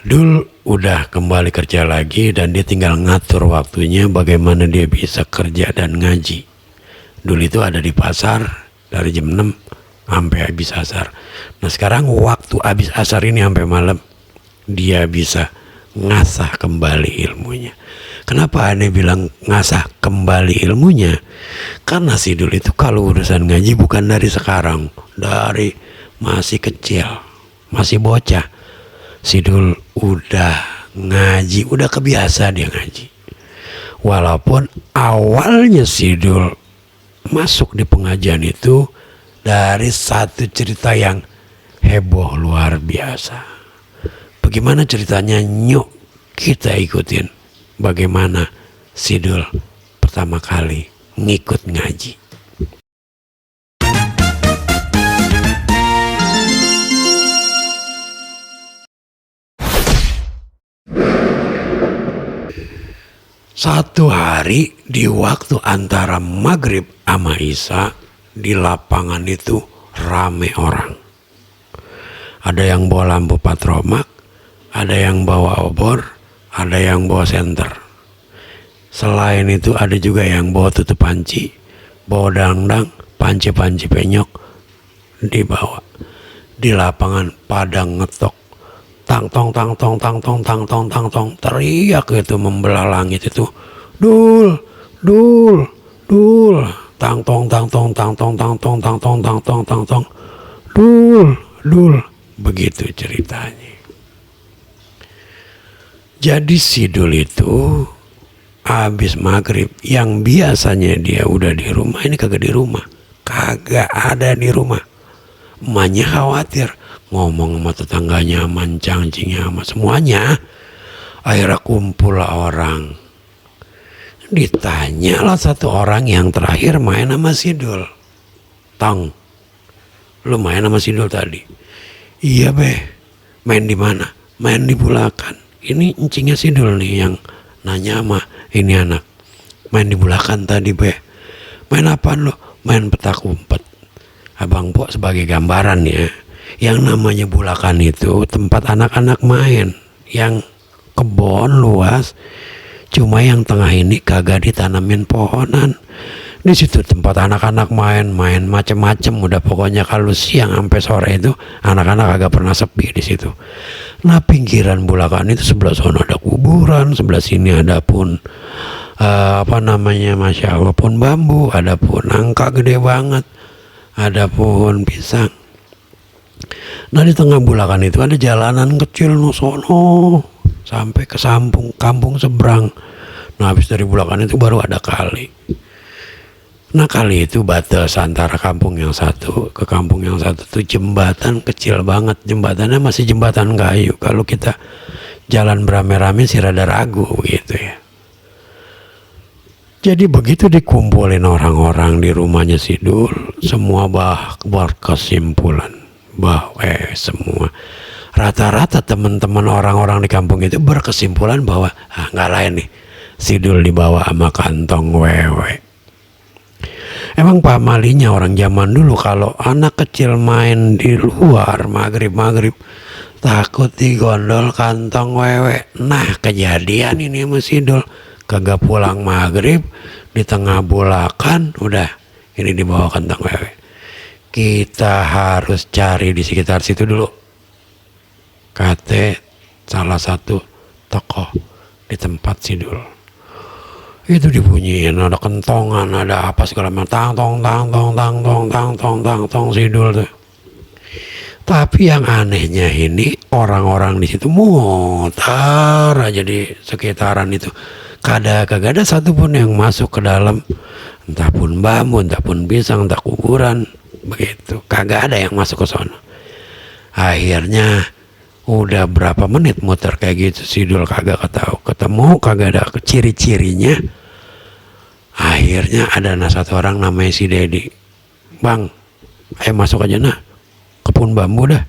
Dul udah kembali kerja lagi dan dia tinggal ngatur waktunya bagaimana dia bisa kerja dan ngaji. Dul itu ada di pasar dari jam 6 sampai habis asar. Nah sekarang waktu habis asar ini sampai malam dia bisa ngasah kembali ilmunya. Kenapa aneh bilang ngasah kembali ilmunya? Karena si Dul itu kalau urusan ngaji bukan dari sekarang, dari masih kecil, masih bocah. Si Dul udah ngaji, udah kebiasa dia ngaji. Walaupun awalnya si Dul masuk di pengajian itu dari satu cerita yang heboh luar biasa. Bagaimana ceritanya, yuk kita ikutin bagaimana si Dul pertama kali ngikut ngaji. Satu hari di waktu antara maghrib sama isya di lapangan itu rame orang. Ada yang bawa lampu patromak, ada yang bawa obor, ada yang bawa senter. Selain itu ada juga yang bawa tutup panci, bawa dangdang, panci-panci penyok dibawa. Di lapangan pada ngetok, tang tong tang tong tang tong tang tong tang tong, teriak itu membelah langit itu, dul dul dul, tang tong tang tong tang tong tang tong tang tong tang tong tang tong, dul dul. Begitu ceritanya. Jadi si Dul itu habis maghrib yang biasanya dia udah di rumah, ini kagak di rumah, kagak ada di rumah. Emaknya khawatir, ngomong sama tetangganya, sama cangcingnya, sama semuanya. Akhirnya kumpul orang. Ditanyalah satu orang yang terakhir main sama si Dul. Tang, lu main sama si Dul tadi? Iya be. Main di mana? Main di Bulakan. Ini encingnya si Dul nih yang nanya sama ini anak. Main di Bulakan tadi be. Main apaan lo? Main petak umpet. Abang Pok sebagai gambaran ya. Yang namanya Bulakan itu tempat anak-anak main. Yang kebon luas. Cuma yang tengah ini kagak ditanamin pohonan. Di situ tempat anak-anak main macem-macem. Udah pokoknya kalau siang sampai sore itu anak-anak agak pernah sepi di situ. Nah pinggiran Bulakan itu sebelah sana ada kuburan, sebelah sini ada pun masya Allah pohon bambu, ada pohon nangka gede banget, ada pohon pisang. Nah di tengah Bulakan itu ada jalanan kecil sono sampai ke kampung seberang. Nah habis dari Bulakan itu baru ada kali. Nah kali itu batas antara kampung yang satu ke kampung yang satu itu jembatan kecil banget. Jembatannya masih jembatan kayu. Kalau kita jalan beramai-ramai sih rada ragu gitu ya. Jadi begitu dikumpulin orang-orang di rumahnya si Dul, semua berkesimpulan bahwa semua rata-rata teman-teman orang-orang di kampung itu berkesimpulan bahwa nggak lain nih, si Dul dibawa sama kantong wewe. Emang pamalinya orang zaman dulu kalau anak kecil main di luar maghrib takut digondol kantong wewe. Nah kejadian ini sama si Dul, kagak pulang maghrib di tengah Bulakan udah ini dibawa kantong wewe. Kita harus cari di sekitar situ dulu. Kata salah satu tokoh di tempat si Dul. Itu dibunyiin, ada kentongan, ada apa segala macam, tang tong si Dul tuh. Tapi yang anehnya ini orang-orang di situ mutar aja di sekitaran itu. Kagak ada satupun yang masuk ke dalam, entah pun bambu, entah pun pisang, entah kuburan, begitu. Kagak ada yang masuk ke sana. Akhirnya udah berapa menit muter kayak gitu, si Dul kagak ketemu, kagak ada ciri-cirinya. Akhirnya ada satu orang namanya si Dedi. Bang, ayo masuk aja nah, kebun bambu dah.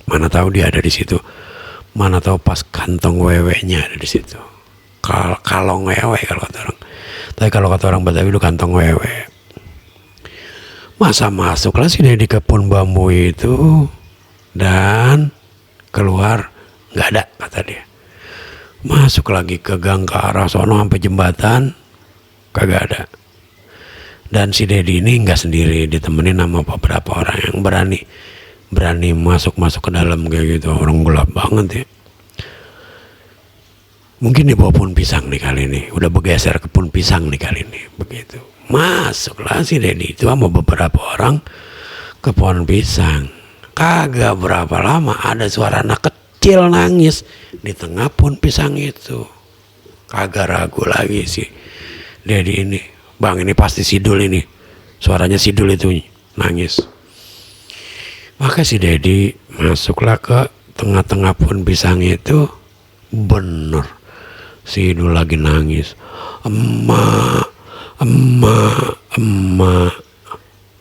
Mana tahu dia ada di situ. Mana tahu pas kantong weweknya ada di situ. Kalong wewe kalau kata orang. Tapi kalau kata orang Betawi itu kantong wewe. Masa masuklah si Dedi ke kebun bambu itu dan keluar nggak ada kata dia. Masuk lagi ke gang ke arah sono sampai jembatan, kagak ada. Dan si Dedi ini nggak sendiri, ditemenin sama beberapa orang yang berani masuk ke dalam kayak gitu. Orang gelap banget ya. Mungkin di bawah pohon pisang nih kali ini, udah bergeser ke pohon pisang nih kali ini, begitu. Masuklah si Dedi itu sama beberapa orang ke pohon pisang. Kagak berapa lama ada suara anak kecil nangis di tengah pohon pisang itu. Kagak ragu lagi si Dedi ini, bang ini pasti Sidul ini, suaranya Sidul itu nangis. Maka si Dedi masuklah ke tengah-tengah pohon pisang itu. Bener, Sidul lagi nangis. Emak,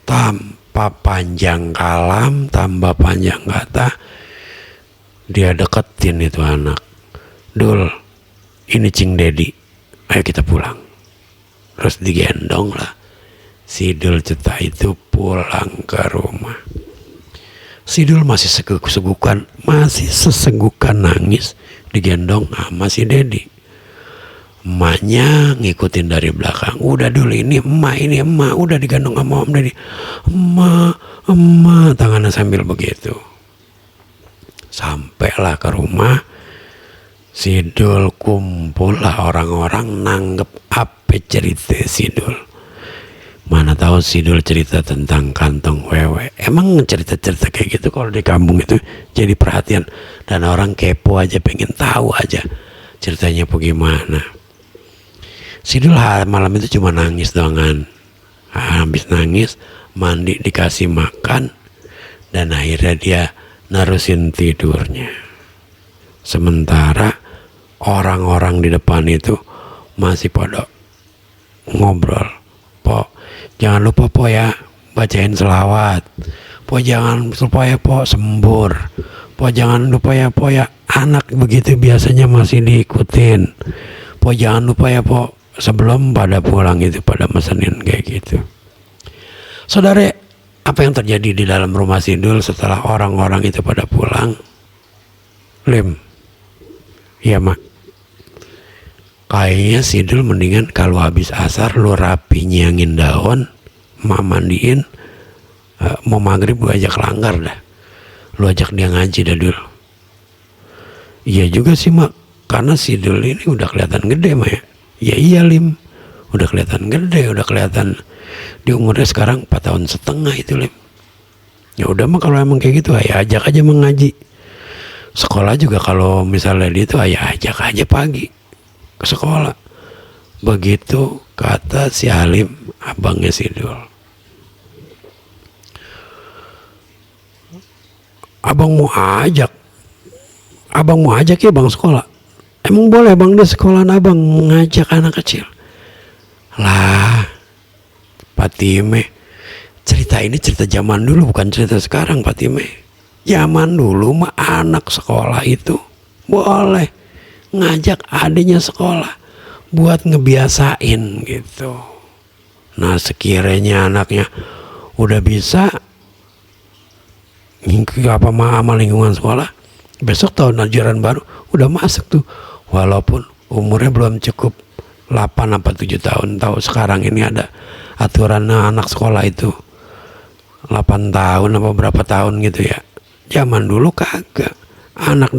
tanpa panjang kalam, tambah panjang kata, dia deketin itu anak. Dul, ini Cing Dedi, ayo kita pulang. Terus digendong lah Sidul Ceta itu pulang ke rumah. Sidul masih sesegukan nangis digendong sama si Dedi. Emaknya ngikutin dari belakang. Udah dulu ini emak udah digendong sama Om Dedi. Emak tangannya sambil begitu. Sampailah ke rumah. Sidul kumpul lah orang-orang nanggep apa cerita Sidul. Mana tahu Sidul cerita tentang kantong wewe. Emang cerita-cerita kayak gitu kalau di kampung itu jadi perhatian. Dan orang kepo aja, pengen tahu aja ceritanya bagaimana. Sidul malam itu cuma nangis doangan. Habis nangis, mandi, dikasih makan, dan akhirnya dia nerusin tidurnya. Sementara orang-orang di depan itu masih pada ngobrol. Po, jangan lupa po ya bacain selawat. Po jangan lupa ya po sembur. Po jangan lupa ya po ya, anak begitu biasanya masih diikutin. Po jangan lupa ya po, sebelum pada pulang itu pada mesenin kayak gitu. Saudara, apa yang terjadi di dalam rumah Sidul setelah orang-orang itu pada pulang? Lim, iya mak, kayaknya Sidul mendingan kalau habis asar lu rapi nyiangin daun, mak mandiin, mau maghrib gue ajak langgar dah, lu ajak dia ngaji dah dulu. Iya juga sih mak, karena Sidul ini udah kelihatan gede mak ya. Ya iya Lim, udah kelihatan gede, udah kelihatan di umurnya sekarang 4 tahun setengah itu Lim. Ya udah mah kalau emang kayak gitu ya ajak aja mengaji. Sekolah juga kalau misalnya dia tuh ya ajak aja pagi ke sekolah. Begitu kata si Halim, abangnya Sidul. Abang mau ajak ya bang sekolah. Emang boleh bang di sekolahan abang ngajak anak kecil? Lah, Patime, cerita ini cerita zaman dulu bukan cerita sekarang Patime. Zaman dulu mah anak sekolah itu boleh ngajak adiknya sekolah buat ngebiasain gitu. Nah sekiranya anaknya udah bisa sama lingkungan sekolah, besok tahun ajaran baru udah masuk tuh, walaupun umurnya belum cukup 8 apa 7 tahun. Tahu sekarang ini ada aturan anak sekolah itu 8 tahun apa berapa tahun gitu ya. Zaman dulu kagak, anak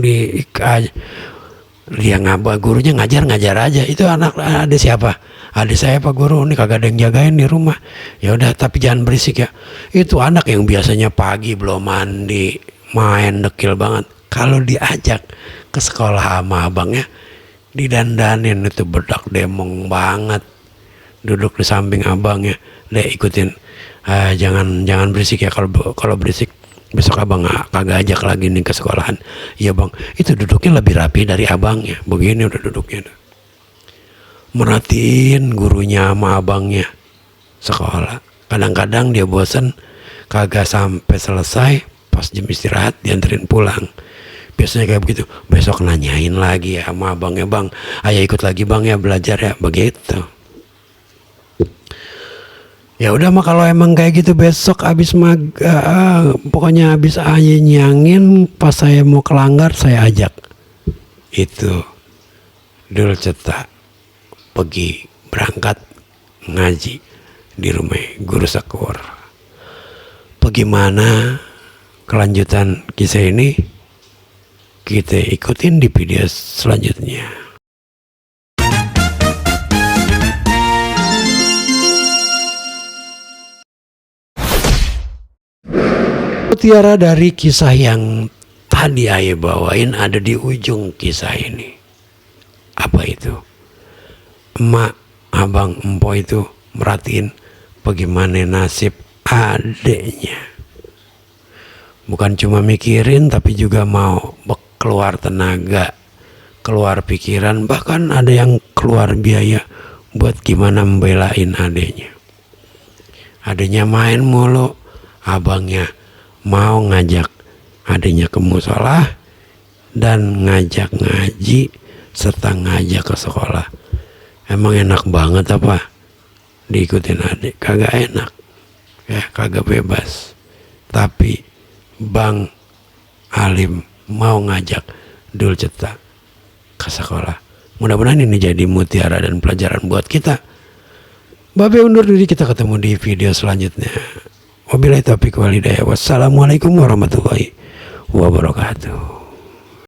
dia ngabah, gurunya ngajar aja. Itu anak ada siapa? Adik saya Pak Guru, ini kagak ada yang jagain di rumah. Ya udah, tapi jangan berisik ya. Itu anak yang biasanya pagi belum mandi, main dekil banget. Kalau diajak ke sekolah sama abangnya, didandanin itu bedak demong banget. Duduk di samping abangnya, deh ikutin. Jangan berisik ya, kalau berisik besok abang kagak ajak lagi nih ke sekolahan. Iya bang, itu duduknya lebih rapi dari abangnya. Begini udah duduknya. Merhatiin gurunya sama abangnya sekolah. Kadang-kadang dia bosan, kagak sampai selesai, pas jam istirahat dianterin pulang. Biasanya kayak begitu. Besok nanyain lagi ya sama abangnya, bang, ayo ikut lagi bang ya belajar ya, begitu. Ya udah mah kalau emang kayak gitu besok abis pokoknya abis ayah nyangin pas saya mau ke langgar saya ajak. itu Dul Cetak pergi berangkat ngaji di rumah Guru Sakur. Bagaimana kelanjutan kisah ini? Kita ikutin di video selanjutnya. Mutiara dari kisah yang tadi ayah bawain ada di ujung kisah ini. Apa itu? Emak, abang, empo itu merhatiin bagaimana nasib adeknya. Bukan cuma mikirin tapi juga mau keluar tenaga, keluar pikiran, bahkan ada yang keluar biaya buat gimana membelain adeknya. Adeknya main mulu, abangnya mau ngajak adeknya ke musola dan ngajak ngaji serta ngajak ke sekolah. Emang enak banget apa diikutin adek? Kagak enak ya, kagak bebas. Tapi Bang Alim mau ngajak Dul Cetak ke sekolah. Mudah-mudahan ini jadi mutiara dan pelajaran buat kita. Babe undur diri, kita ketemu di video selanjutnya. Wabillahi taufiq wal hidayah. Wassalamualaikum warahmatullahi wabarakatuh.